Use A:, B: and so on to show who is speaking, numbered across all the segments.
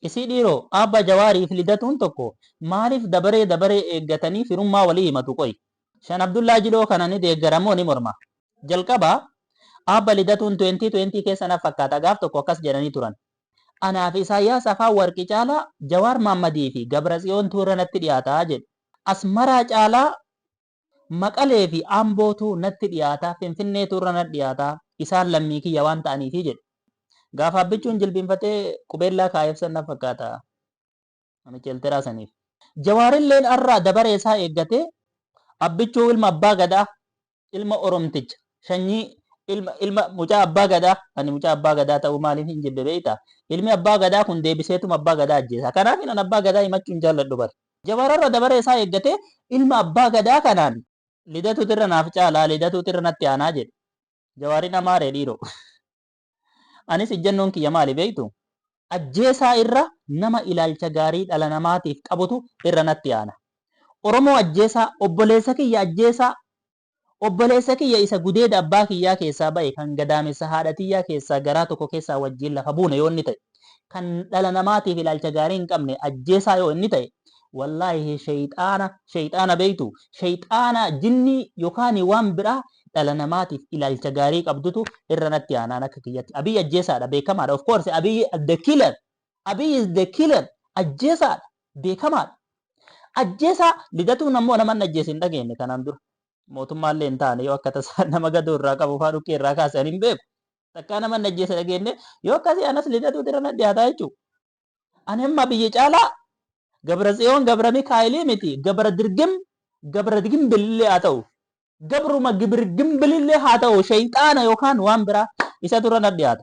A: Isii dhiiroo, Aabba Jawaarii fi Lidatuun tokko maaliif dabaree dabaree eeggatanii firummaa walii himatu qoyi? 5 Abdullaa Jiloo kana ni deeggara moo ni morma? Jalqaba, Aabba Lidatuun 2020 keessa naf fakkaata gaaf tokko akkas jedhanii turan. Anaa fi Isaayyaas Afaan Warqi caalaa Jawaar Maammadii fi Gabratsiyoontu irra natti dhiyaata jedhe. Asmaraa caalaa Maqalee fi Ambootu natti dhiyaata, Finfinneetu irra nat dhiyaata, isaan lammii kiyya waan ta'aniifi jedhe. Gaafa Abbichuun jilbiinfatee qubeellaa kaayeef san naf fakkaata namicha Elteraa saniif. Jawaarilleen arra dabaree isaa eeggatee Abbichuu ilma abbaa gadaa, ilma Oromticha, shanyii ilma ilma mucaa abbaa gadaa, ani mucaa abbaa gadaa ta'uu maaliif hin jibbe beektaa? Ilmi abbaa gadaa kun deebiseetuma abbaa gadaa ajjeesa. Kanaafin an abbaa gadaa himachuu hin jaalladhu bar. Jawar har'a dabaree isaa eeggatee ilma abbaa gadaa kanaan Lidatuutu irra naaf caalaa, Lidatuutu irra natti aanaa jedhe. Jawaarin amaaree dhiiroo. Anis ijjannoon kiyya maali beektu? Ajjeesaa irra nama ilaalcha gaarii dhala namaatiif qabutu irra natti aana. Oromoo ajjeesaa, obboleessa kiyya ajjeesaa, Obboleessa kiyya isa gudeeda abbaa kiyyaa keessaa ba'e kan gadaamessa haadha tiyyaa keessaa garaa tokko keessaa wajjiin lafa buune yoo inni ta'e, kan dhala namaatiif ilaalcha gaarii hin qabne ajjeesaa yoo inni ta'e, wallaahi sheyxaana, sheyxaana beektu? Sheyxaana, jinnii yookaan waan biraa dhala namaatiif ilaalcha gaarii qabdutu irra natti aanaan akka kiyyatti. Abiy ajjeesaadha, beekamaadha. Of course, Abiy the killer. Abiy is the killer. Ajjeesaadha, beekamaadha. Ajjeesaa Lidatuun ammoo nama inni ajjeese hin dhageenne kanaan dura. Mootummaallee hin taane yoo akka tasaa nama gadoo irraa qabu faa dhukkee irraa kaase ani hin beeku. Takkaa nama inni ajjeese dhageenne yoo akkasii anas Lidatuutu irra na dhiyaataa jechuudha. Ani amma biyya caalaa Gabra Tsiyoon Gabra Mikaa'elii miti Gabra Dirgim Gabra Gimbilillee haa ta'u. Gabruma Gibir Gimbilillee haa ta'u shayxaana yookaan waan biraa isatu irra na dhiyaata.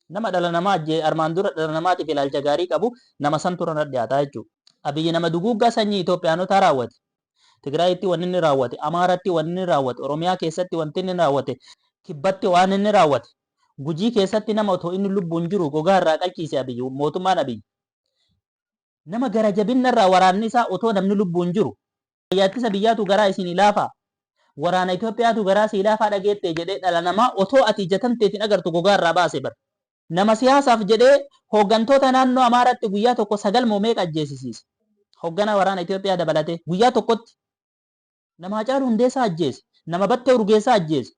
A: Nama dhala namaa ajjee armaan dura dhala namaatiif ilaalcha gaarii qabu nama santu irra na dhiyaata jechuudha. Abiyyi nama duguuggaa sanyii Itoophiyaanotaa raawwate. Tigraayitti wanni inni raawwate, Amaaratti wanni inni raawwate, Oromiyaa keessatti wanti inni raawwate, Kibbatti waan inni raawwate, Gujii keessatti nama otoo inni lubbuun jiru gogaa irraa qalchiise Abiyyi, mootummaan Abiyyi. Nama gara jabinna irraa waraanni isaa otoo namni lubbuun jiru Raayyaa ittisa biyyaatu garaa isinii laafaa? Waraana Itoophiyaatu garaa sii laafaa dhageettee jedhee dhala namaa otoo ati ija tanteetiin agartu gogaa irraa baase bar. Nama siyaasaaf jedhee hooggantoota naannoo Amaaraatti guyyaa tokko 9 moo meeqa ajjeesisiise. Hoogganaa waraana Itoophiyaa dabalatee guyyaa tokkotti. Nama Hacaaluu Hundeessaa ajjeese. Nama Battee Urgeessaa ajjeese.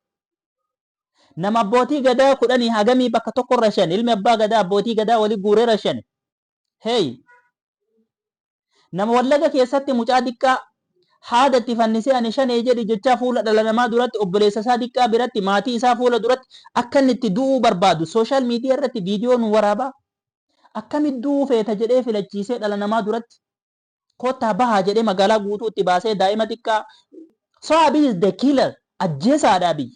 A: Nama abbootii gadaa kudhanii hagamii bakka tokko rashane. Ilmi abbaa gadaa abbootii gadaa wali guuree rashane. Hey! Nama Wallaga keessatti mucaa diqqaa haada itti fannisee ani shanee jedhi jechaa fuula dhala namaa duratti obboleessa isaa diqqaa biratti maatii isaa fuula duratti akka inni itti du'uu barbaadu social media irratti viidiyoo nu waraabaa akkamitti du'uu feeta jedhee filachiisee dhala namaa duratti kottaa bahaa jedhee magaalaa guutuu itti baasee daa'ima xiqqaa. So Abiy is the killer. Ajjeesaadha Abiy.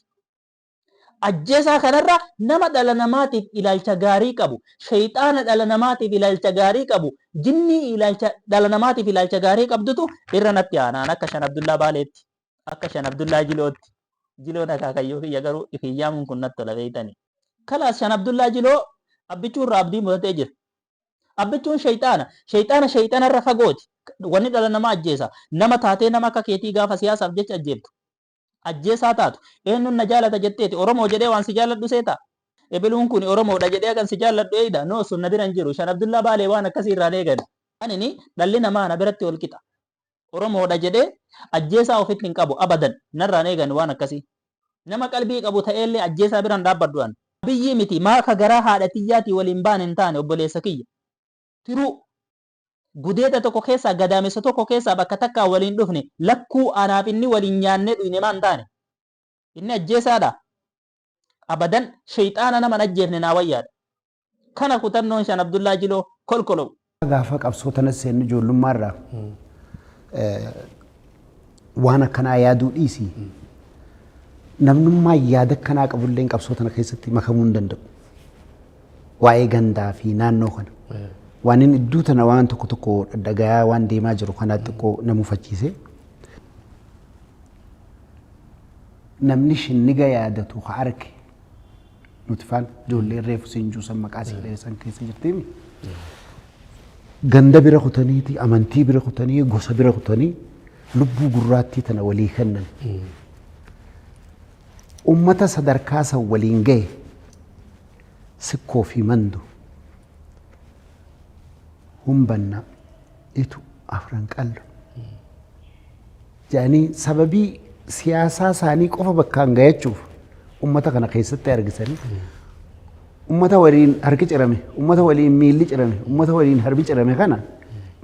A: Ajjeesaa kanarra nama dhala namaatiif ilaalcha gaarii qabu, sheyxaana dhala namaatiif ilaalcha gaarii qabu, jinnii ilaalcha dhala namaatiif ilaalcha gaarii qabdutu irra natti aana. An akka Shan Abdullaa Baaleetti, akka Shan Abdullaa Jilootti. Jiloon akaakayyuu kiyya garuu ifiin yaamuun kun natti tola beeytani. Kalaas Shan Abdullaa Jiloo Abbichuu irraa abdii mutatee jira. Abbichuun sheyxaana. Sheyxaana sheyxana irra fagooti. Wanni dhala namaa ajjeesa. Nama taatee nama akka keetii gaafa siyaasaaf jecha ajjeeftu. Ajjeesaa taatu. Eenyuun na jaalata jetteeti? Oromoo jedhee waan si jaalladhu seetaa? Ebeluun kuni Oromoodha jedhee hagan si jaalladhu eeyda? No, sun na bira hin jiru. Shan Abdullaa Baalee waan akkasii irraa hin eegan. Anini dhalli namaa na biratti wal qixa. Oromoodha jedhee ajjeesaa ofitti hin qabu abadan. Narraa hin eegan waan akkasii. Nama qalbii qabu ta'eellee ajjeesaa bira hin dhaabbadhu an. Abiyyii miti maa ka garaa haadha tiyyaatii waliin baane hin taane obboleessa kiyya. Tiruu. Gudeeda tokko keessaa gadaamessa tokko keessaa bakka takkaa waliin dhufne lakkuu anaaf inni waliin nyaannee dhuyne maa hin taane? Inni ajjeesaadha? Abadan sheyxaana nama hin ajjeefne naa wayyaadha. Kana kutannoon Shan Abdullaa Jiloo kolkolow.
B: Gaafa qabsoo tanas seennu ijoollummaa irraa waan akkanaa yaaduu dhiisii namnummaa yaada akkanaa qabulleen qabsoo tana keessatti makamuu hin danda'u. Waa'ee gandaa fi naannoo kana. Waan inni iddoo tana waan tokko tokko dhagayaa waan deemaa jiru kanaa xiqqoo na mufachiise. Namni shinniga yaadatu ka arge nuti faan ijoolleen reefu siin juusan maqaa sii dheessan keessa jirtiimi. Ganda bira kutaniiti, amantii bira kutanii, gosa bira kutanii lubbuu gurraattii tana walii kennan. Ummata sadarkaa san waliin gahe Sikkoo fi Mando. Humbannaa, Itu, Afran Qallo jedhanii sababii siyaasaa isaanii qofa bakkaan gayachuuf ummata kana keessatti argisanii ummata waliin harki cirame, ummata waliin miilli cirame, ummata waliin harbi cirame kana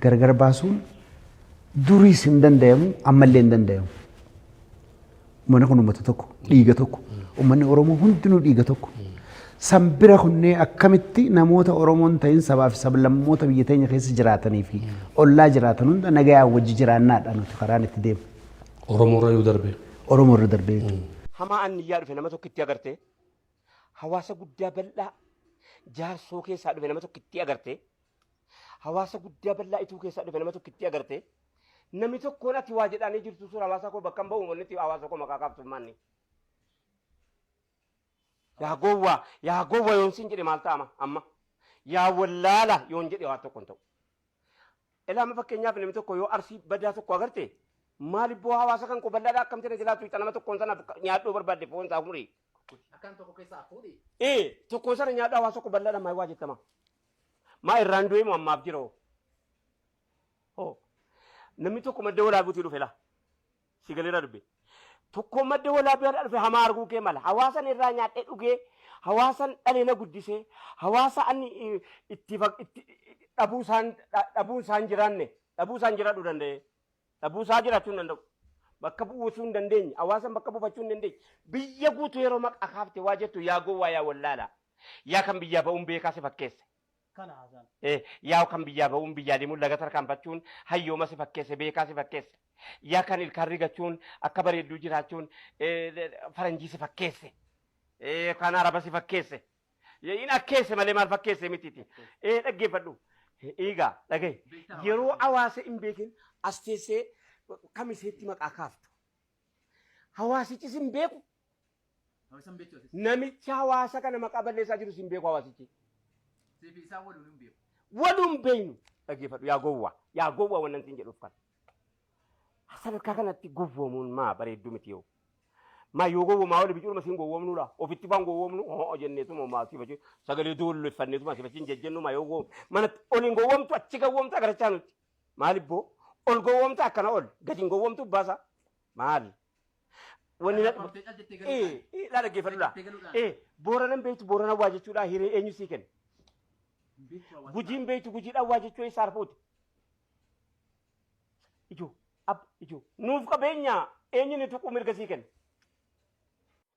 B: gargar baasuun duriis hin dandayamu, ammallee hin dandayamu. Uummanni kun uummata tokko, dhiiga tokko. Uummanni Oromoo hundinuu dhiiga tokko. San bira kunnee akkamitti namoota Oromoon ta'in sabaa fi sablammoota biyya teenya keessa jiraatanii fi ollaa jiraatan hunda nagayaan wajji jiraannaadha nuti karaan itti deemu.
C: Oromoo irra yoo darbe.
B: Oromoo irra darbee jechuudha.
D: Hamaa anniyyaa dhufe nama tokkitti agartee hawaasa guddaa bal'aa jaarsoo keessaa dhufe nama tokkitti agartee Hawaasa guddaa bal'aa ituu keessaa dhufe nama tokkittii agartee namni tokkoon ati waa jedhaanii jirtu sun hawaasa koo bakka hin ba'u wanni hawaasa koo maqaa kaaftu maanni. Yaa gowwaa yaa gowwa yoon siin jedhe maal ta'ama amma yaa wallaala yoon jedhe waan tokko hin ta'u. Ilaama fakkeenyaaf namni tokko yoo arsii badaa tokko agarte maal ibboo hawaasa kan koo bal'aadhaa akkamti na jalaatu hixa nama tokkoon sana nyaadhoo barbaadde foon isaa fuudhi.
E: Akkan tokko keessaa fuudhi.
D: Ee tokkoon sana nyaadhoo hawaasa koo bal'aadhaa maal waa jettama. Maa irraan du'ee moo ammaaf jira hoo? Hoo. Namni tokko madda walaabuutii dhufe laa. Si galeera dubbi. Tokko madda walaabii dhufe hamaa arguu kee mala. Hawaasan irraa nyaadhee dhugee, hawaasan dhalee na guddisee, hawaasa ani itti itti dhabuu isaan dhabuu isaan jiraanne, dhabuu isaan jiraadhuu danda'e. Dhabuu isaa jiraachuu hin danda'u. Bakka bu'uusuu hin dandeenye. Hawaasan bakka buufachuu hin dandeenye. Biyya guutuu yeroo maqaa kaafte waa jettu yaa gowwaa yaa wallaalaa. Yaa kan biyyaa ba'uun beekaa si fakkeesse.
A: Kana haasaan.
D: Yaa kan biyyaa ba'uun biyyaa deemuun laga tarkaanfachuun hayyooma si fakkeesse beekaa si fakkeesse. Yaa kan ilkaan rigachuun akka bareedduu jiraachuun faranjii si fakkeesse. Kan araba si fakkeesse. In akkeesse malee maal fakkeesse mitiiti. Dhaggeeffadhu. Egaa dhagahi. Yeroo hawaasa hin beekin as teessee kamiseetti maqaa kaaftu. Hawaasichis hin beeku. Namicha hawaasa kana maqaa balleessaa jirus hin beeku hawaasichi. Waluun beeknu. Dhaggeeffadhu yaa gowwaa. Yaa gowwaa wannan siin jedhuuf kana. Sadarkaa kanatti gowwoomuun maa bareedduu miti yoo. Maa yoo gowwoomaa oli bicuudhuma siin gowwoomnuudha. Ofitti faan gowwoomnu hoo jenneetuma maa sifachi sagalee doolleeffanneetuma sifachi hin jejjennu maa yoo gowwoomtu. Manatti ol hin gowwoomtu achi gowwoomta garachaa nuti. Maal ibboo ol gowwoomta akkana ol gadi hin gowwoomtu baasa. Maal? Wanni na ee ee laa dhaggeeffadhu laa. Ee booranan beektu boorana waa jechuudha hiree eenyu sii kenne. Gujiin beektu gujiidhaan waa jechuu eessa arfuuti. Ijoo ab ijoo nuuf qabeenya eenyu ni tuquu mirga sii kenne.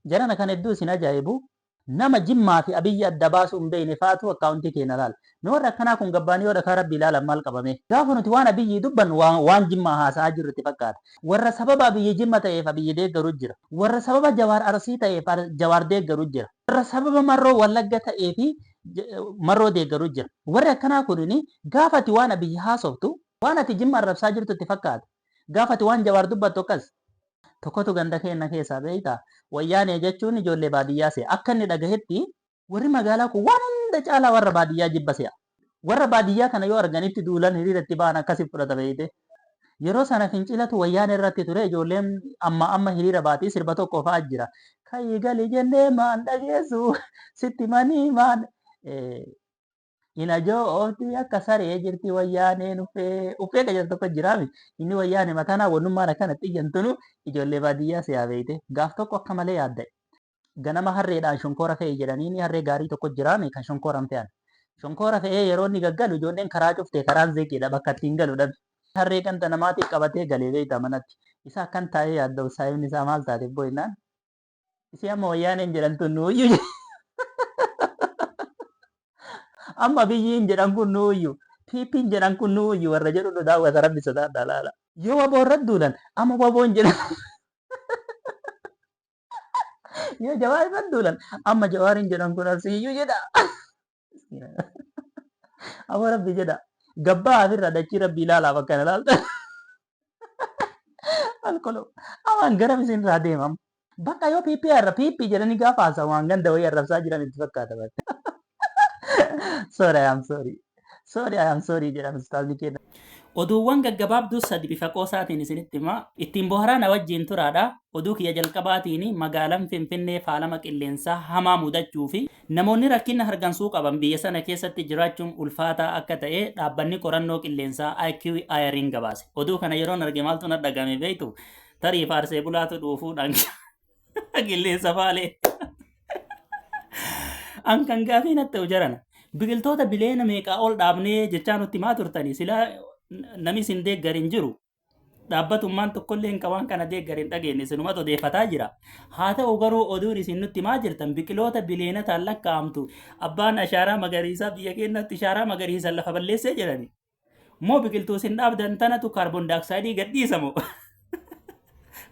A: Jarana kan hedduu isin ajaa'ibu nama Jimmaa fi Abiyyi adda baasuu hin beekne faatu akkaawuntii keenya laala. Mee warri akkanaa kun gabbaanii yoo dhakaa Rabbii ilaalan maal qaba mee? Gaafa nuti waan Abiyyii dubbannu waan, waan Jimmaa haasa'aa jirru itti fakkaata. Warra sababa Abiyyi Jimma ta'eef Abiyyi deeggaru jira. Warra sababa Jawaar Arsii ta'eef Jawaar deeggaru jira. Warra sababa Marroo Wallagga ta'eefi Marroo deeggaru jira. Warri akkanaa kunini gaafa ati waan Abiyyi haasoftu waan ati Jimma arrabsaa jirtu itti fakkaata. Gaafa ati waan Jawaar dubbattu akkas. Tokkotu ganda keenna keessaa beektaa wayyaanee jechuun ijoollee baadiyyaa se'a. Akka inni dhagahetti warri magaalaa kun waan hunda caalaa warra baadiyyaa jibba se'a. Warra baadiyyaa kana yoo arganitti duulan hiriira itti ba'an akkasi fudhata beekte. Yeroo sana fincilatu wayyaanee irratti ture ijoolleen amma amma hiriira baatii sirba tokko fa'aa jira. Ka'ii gali jennee maan dhageessu sitti manii maan In ajoofti akka saree jirti wayyaaneen uffee uffee ka jedhu tokko jiraami inni wayyaane matanaa wannummaan akkana xiyyantunu ijoollee baadiyyaa siyaa beeyte gaaf tokko akka malee yaadda'e ganama harreedhaan shonkoora fe'i jedhaniini harree gaarii tokko jiraami kan shonkooran fe'an shonkoora fe'ee yeroo inni gaggalu ijoolleen karaa cufte karaan zeeqiidha bakka ittiin galu dhabe harree qanta namaatiif qabatee galee beeyta manatti isa akkan taa'ee yaadda'u saayibni isaa maal taate boo'innaan Isii amma wayyaaneen jedhan tun nuuyyu. Amma biyyiin jedhan kun nuuyyu. PPn jedhan kun nuuyyu warra jedhu nu daawwata rabbi sodaadha laala. Yoo waboo irratti duulan amma waboon jedhan yoo jawaar irratti duulan amma jawaariin jedhan kun arsiiyyuu jedha. Aboo rabbi jedha. Gabbaa afirra dachii rabbi ilaalaaf akkana laalta. Alkolo. Amaan garam isin irraa deemam. Bakka yoo PP irra PP jedhanii gaafa haasa'u waan ganda wayii arrabsaa jiran itti fakkaata. Sorry, I am sorry. Sorry, I am sorry jedhan ustaazni keenya. Oduuwwan gaggabaabduu sadi bifa qoosaatiin isinitti hima. Ittiin boharaa na wajjin turaadha. Oduu kiyya jalqabaatiin magaalaan Finfinnee faalama qilleensaa hamaa mudachuu fi namoonni rakkina hargansuu qaban biyya sana keessatti jiraachuun ulfaataa akka ta'e dhaabbanni qorannoo qilleensaa IQAir'n gabaase. Oduu kana yeroon arge maaltu na dhagame beektu? Tarii faarsee bulaatu dhuufuudhaan qilleensa faalee. An kan gaafii natti ta'u jarana. Biqiltoota bileena meeqaa ol dhaabnee jechaa nutti himaa turtanii silaa namni isin deeggar hin jiru. Dhaabbatummaan tokkollee hin waan kana deeggar hin dhageenye, isinumatu odeeffataa jira. Haa ta'u garuu oduun isin nutti himaa jirtan biqiloota bileenataan lakkaa'amtu abbaan ashaaraa magariisaa biyya keenyatti ashaaraa magariisa lafa balleessee jedhani. Moo biqiltuu isin dhaabdan tanatu kaarboon daayoksayidii gadhiisamu?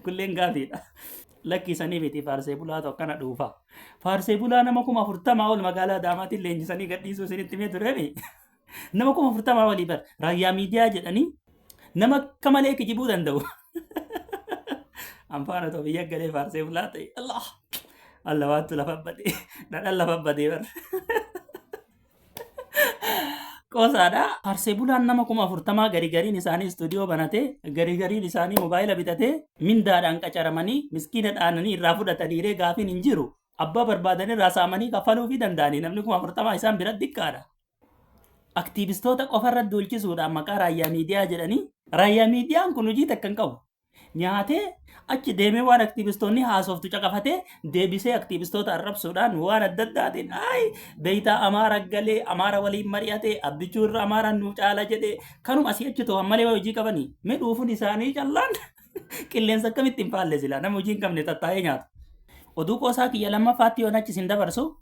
A: Kulleen gaafiidha. Lakkisanii miti, faarsee bulaatu akkana dhuufa. Faarsee bulaa nama 40,000 ol magaalaa Adaamaatiin leenjisanii gadhiisuu isinitti himee tureemi. Nama 40,000 olii bar raayyaa miidiyaa jedhanii nama akka malee kijibuu danda'u. Anfaana ta'u biyya galee faarsee bulaa ta'e. Allah! Allah, waantu lafa badee dhadhaan lafa badee bar. Qoosaadha. Faarsee bulaan nama 40,000 gari gariin isaanii istuudiyoo banatee, gari gariin isaanii mobaayila bitatee, mindaadhaan qacaramanii, miskiina dhaananii irraa fudhataniiree gaafiin hin jiru. Abbaa barbaadan irraa saamanii kaffaluu fi danda'anii namni 40,000 isaan biratti xiqqaadha. Aktiivistoota qofarra duulchisuudhaan maqaa raayyaa miidiyaa jedhanii, raayyaa miidiyaan kun hojii takka hin qabu. Nyaatee achi deemee waan aktiivistoonni haasoftu caqafatee deebisee aktiivistoota arrabsuudhaan waan adda addaatiin ay beeytaa Amaara galee Amaara waliin mari'atee abbichuu irra Amaaraan nuu caala jedhee kanuma asii achi to'an malee hojii qabanii mee dhuufuun isaanii callaan qilleensa akkamitti hin faalle silaa nama hojii hin qabne tattaa'ee nyaatu. Oduu qoosaa kiyya lammaffaatti yoon achi isin dabarsu.